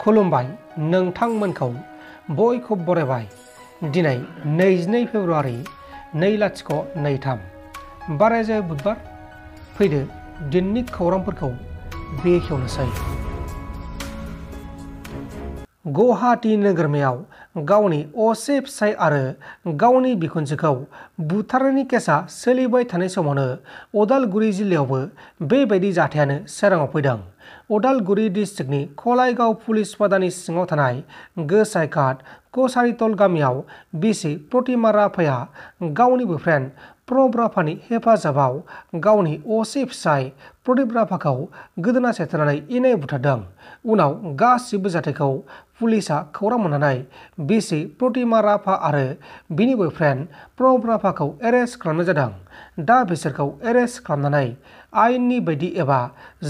खुलुमबाय नोंथांमोनखौ बयखौ बरायबाय दिनै 22 फेब्रुवारि 2023 बारायजाय बुधबार फैदो दिननि खौरांफोरखौ बेखेवनोसै। गुवाहाटी नोगोरमायाव गावनि असे फिसाय आरो गावनि बिखुनजोखौ बुथारनायनि केसा सोलिबाय थानाय समावनो उदालगुरि जिल्लायावबो बेबायदि जाथायानो सोराङाव फैदों। उदालगुरि डिस्ट्रिक्टनि खलायगाव पुलिस पादानि सिङाव थानाय गोसाइघाट कसारितल गामियाव बिसि प्रतिमा राभाया गावनि बयफ्रेन्ड प्रभ राभानि हेफाजाबाव गावनि असे फिसाय प्रदीप राभाखौ गोदोना सेथारनानै इनाय बुथारदों। उनाव गासिबो जाथायखौ पुलिसा खौरां मोननानै बिसि प्रतिमा राभा आरो बिनि बयफ्रेन्ड प्रभ राभाखौ एरेस्ट खालामनाय जादों। दा बिसोरखौ एरेस्ट खालामनानै आयेननि बायदि एबा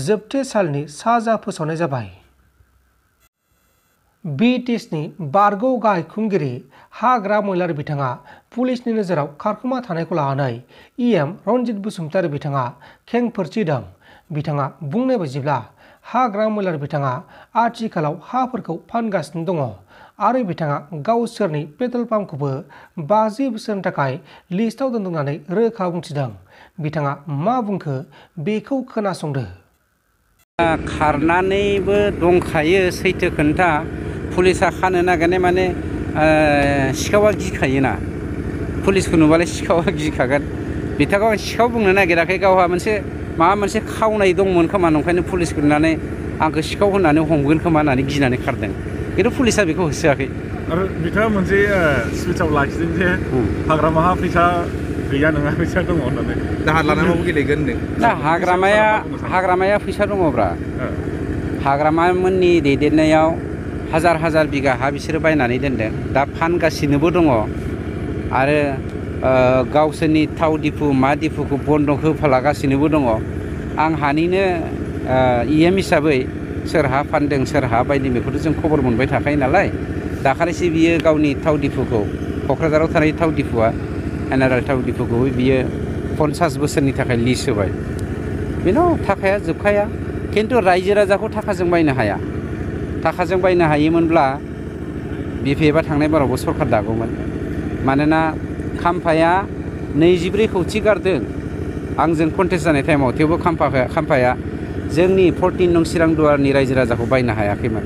जोबथेसालिनि साजा फोसावनाय जाबाय। BTSनि बारग' गाहाय खुंगिरि हाग्रा महिलारि बिथाङा पुलिसनि नोजोराव खारखोमा थानायखौ लानानै EM रनजित बसुमतारी बिथाङा खेंफोरथिदों। बिथाङा बुंनाय बायदिब्ला हाग्रा महिलारि बिथाङा आथिखालाव हाफोरखौ फानगासिनो दङ आरो बिथाङा गावसोरनि पेट्रल पाम्पखौबो 50 बोसोरनि थाखाय लिस्टआव दोनदोंनानै रोखा बुंथिदों। बिथाङा मा बुंखो बेखौ खोनासंदो। खारनानैबो दंखायो सैथो खोन्था पुलिसा खानो नागिरनाय माने सिखावा गिखायोना पुलिसखौ नुबालाय सिखावा गिखागोन। बिथांखौ सिखाव बुंनो नागिराखै गावहा माबा मोनसे खावनाय दंमोन खोमा नंखायनो पुलिसखौ नुनानै आंखौ सिखाव होननानै हमगोन खोमा होननानै गिनानै खारदों खिन्थु पुलिसा बेखौ होसोआखै। आरो बिथाङा मोनसे स्पिचआव लाखिदों जे हाग्रामाहा फैसा गैया नङा फैसा दङ होननानै दाहार लानानैबाबो गेलेगोन होनदों। दा हाग्रामाया फैसा दङब्रा हाग्रामामोननि दैदेननायाव हाजार बिगा हा बिसोरो बायनानै दोनदों दा फानगासिनोबो दङ आरो गावसोरनि थाव दिफु मा दिफुखौ बन्द' होफालागासिनोबो दङ। आं हानिनो EM हिसाबै सोर हा फानदों सोर हा बायदों बेखौथ' जों खबर मोनबाय थाखायो नालाय। दाखालिसो बियो गावनि थाव दिफुखौ क'क्राझाराव थानाय थाव दिफुआ एनारेल थाव दिफुखौ बियो 50 बोसोरनि थाखाय लिज होबाय। बेनाव थाखाया जोबखाया खिन्थु रायजो राजाखौ थाखाजों बायनो हाया। थाखाजों बायनो हायोमोनब्ला BPFआ थांनाय बारावबो सरखार दागौमोन। मानोना खाम्फाया 24 कौटि गारदों आंजों कन्टेस्ट जानाय टाइमाव थेवबो खाम्फाया जोंनि 14 नं चिरां दुवारनि रायजो राजाखौ बायनो हायाखैमोन।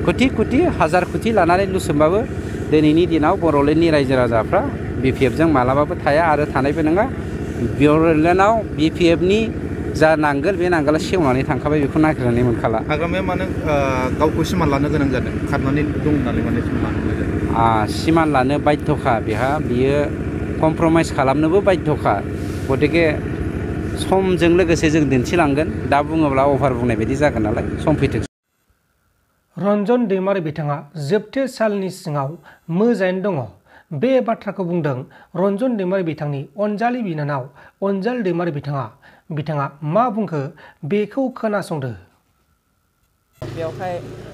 कोटि हाजार कोटि लानानै लुसोमबाबो दिनैनि दिनाव बर'लेण्डनि रायजो राजाफ्रा BPFजों मालाबाबो थाया आरो थानायबो नङा। बर'लेण्डआव BPFनि जा नांगोल बे नांगोला सेवनानै थांखाबाय बेखौ नागिरनानै मोनखाला। हाग्रामाया मानो गावखौ सिमान लानो गोनां जादों खारनानै दं होननानै माने सिमान लानो जादों। सिमान लानो बाध्यखा बियो कमप्रमाइज खालामनोबो बाध्यखा। गतिके समजों लोगोसे जों दिन्थिलांगोन दा बुङोब्ला अभार बुंनाय बायदि जागोन नालाय सम फैथों। रन्जन दैमारि बिथाङा जोबथेसालिनि सिङाव मोजाङैनो दङ। बे बाथ्राखौ बुंदों रन्जन दैमारि बिथांनि अनजालि बिनानाव अनजाल दैमारि बिथाङा मा बुंखो बेखौ खोनासंदो। बेवहाय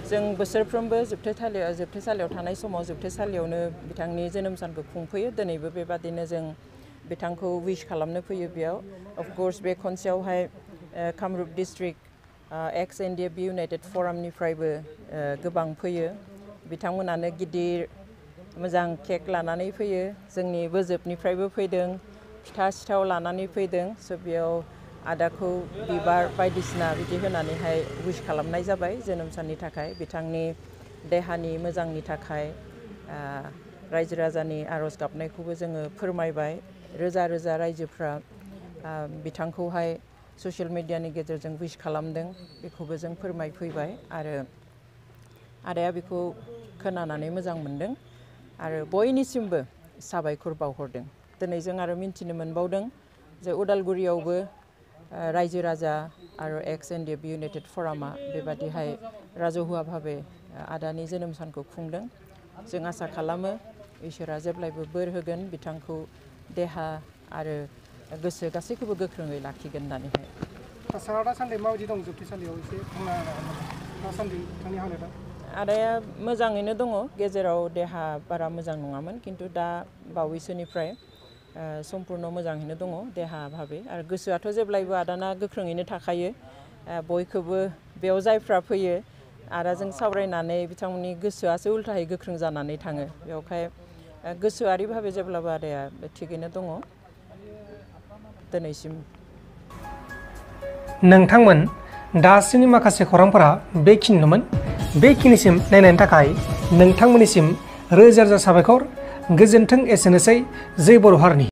जों बोसोरफ्रोमबो जोबथेसालियाव थानाय समाव जोबथेसालियावनो बिथांनि जोनोम सानखौ खुंफैयो। दिनैबो बेबादिनो जों बिथांखौ विश खालामनो फैयो बेयाव। अफकर्स बे खनसेयावहाय कामरुप डिस्ट्रिक्ट ex-NDF इउनाइटेड फरामनिफ्रायबो गोबां फैयो। बिथांमोनानो गिदिर मोजां केक लानानै फैयो। जोंनि बोजोबनिफ्रायबो फैदों फिथा सिथाव लानानै फैदों। स' बेयाव आदाखौ बिबार बायदिसिना बिदि होनानैहाय विश खालामनाय जाबाय जोनोम साननि थाखाय बिथांनि देहानि मोजांनि थाखाय रायजो राजानि आर'ज गाबनायखौबो जोङो फोरमायबाय। रोजा रायजोफ्रा बिथांखौहाय ससियेल मिडियानि गेजेरजों विश खालामदों बेखौबो जों फोरमायफैबाय आरो आदाया बेखौ खोनानानै मोजां मोनदों आरो बयनिसिमबो साबायखर बावहरदों। दिनै जों आरो मिन्थिनो मोनबावदों जे उदालगुरियावबो रायजो राजा आरो ex-NDF इउनाइटेड फरामा बेबादिहाय राजहुवा भाबे आदानि जोनोम सानखौ खुंदों। जों आसा खालामो इसोरा जेब्लायबो बोर होगोन बिथांखौ देहा आरो गोसो गासैखौबो गोख्रोङै लाखिगोन होननानैहाय। थासारिया दासान्दि माबायदि दं जोबथेसालियाव एसे बुंनो हागोन नामा? दासान्दि बिथांनि हालोदा? आदाया मोजाङैनो दङ। गेजेराव देहा बारा मोजां नङामोन खिन्थु दा बावैसोनिफ्राय सम्पुर्ण मोजाङैनो दङ देहा भाबे आरो गोसोआथ' जेब्लायबो आदाना गोख्रोङैनो थाखायो। बयखौबो बेयाव जायफ्रा फैयो आदाजों सावरायनानै बिथांमोननि गोसोआसो उल्थायै गोख्रों जानानै थाङो बेवहाय गोसोआरि भाबै जेब्लाबो आदाया थिगैनो दङ दिनैसिम। नोंथांमोन दासिमनि माखासे खौरांफोरा बेखिनिनोमोन। बेखिनिसिम नायनायनि थाखाय नोंथांमोननिसिम रोजा रोजा साबायखर। गोजोन्थों। एसेनोसै। जै बर' हारिनि।